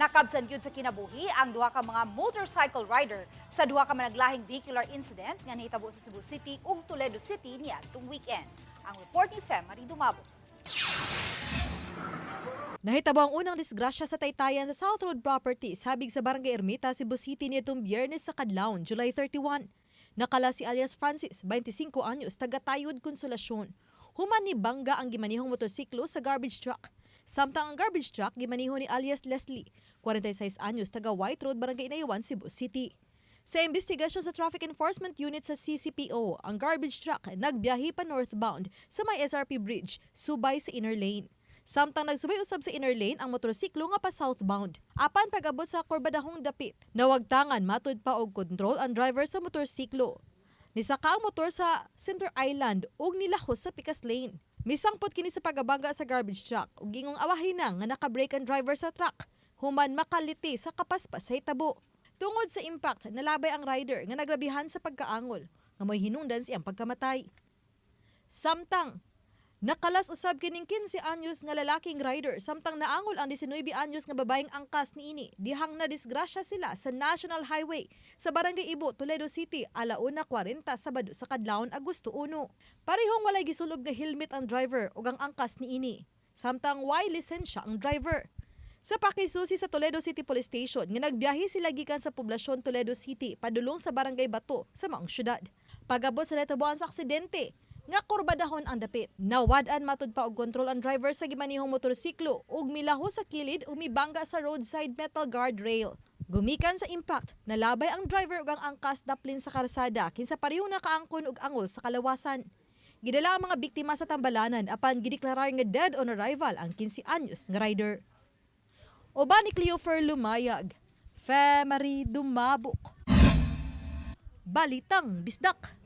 Nakabsan gyud sa kinabuhi ang duha ka mga motorcycle rider sa duha ka managlahing vehicular incident nga nahitabo sa Cebu City ug Toledo City niadtong weekend. Ang report ni Fem Marie Dumabo. Nahitabo ang unang disgrasya sa Taytayan sa South Road Properties habig sa Barangay Ermita, Cebu City niadtong Biyernes sa kadlawon, July 31. Nakala si alias Francis, 25 anyos, taga Tayod, Consolacion, human ni bangga ang gimanihong motorsiklo sa garbage truck. Samtang ang garbage truck gimaniho ni alias Leslie, 46 anyos, taga White Road, Barangay Inayawan, Cebu City. Sa investigasyon sa Traffic Enforcement Unit sa CCPO, ang garbage truck nagbiyahe pa northbound sa may SRP Bridge, subay sa inner lane. Samtang nagsubay usab sa inner lane ang motorsiklo nga pa southbound. Apan pag-abot sa kurbadahong dapit, nawagtangan matud pa og kontrol ang driver sa motorsiklo. Nisaka ang motor sa center island ug nilahos sa pikas lane. Misangpot kini sa pagabangga sa garbage truck ug ingong awahin na nga naka-brake ang driver sa truck human makaliti sa kapaspas sa hitabo. Tungod sa impact, nalabay ang rider nga nagrabihan sa pagkaangol nga may hinungdan siyang pagkamatay. Samtang nakalas usab kining 15 anyos nga lalaking rider samtang naangol ang 19 anyos nga babaeng angkas niini dihang na disgrasya sila sa National Highway sa Barangay Ibo, Toledo City, alauna 40 Sabado sa kadlawon, Agosto 1. Parehong walay gisulob nga helmet ang driver ug ang angkas niini. Samtang way lisensya ang driver. Sa pakisusi sa Toledo City Police Station nga nagbiyahe sila gikan sa poblasyon Toledo City padulong sa Barangay Bato sa maong syudad. Pag-abot sa nahitabuan sa aksidente, nga kurbadahon ang dapit, nawad-an matud pa og kontrol ang driver sa gimanihong motorsiklo ug milaho sa kilid ug mibangga sa roadside metal guardrail. Gumikan sa impact, nalabay ang driver ug ang angkas daplin sa karsada kinsa parehong nakaangkon og angol sa kalawasan. Gidala ang mga biktima sa tambalanan apan gideklarar nga dead on arrival ang 15 anyos nga rider. Uban ni Cleofer Lumayag, Fe Marie Dumabok. Balitang Bisdak.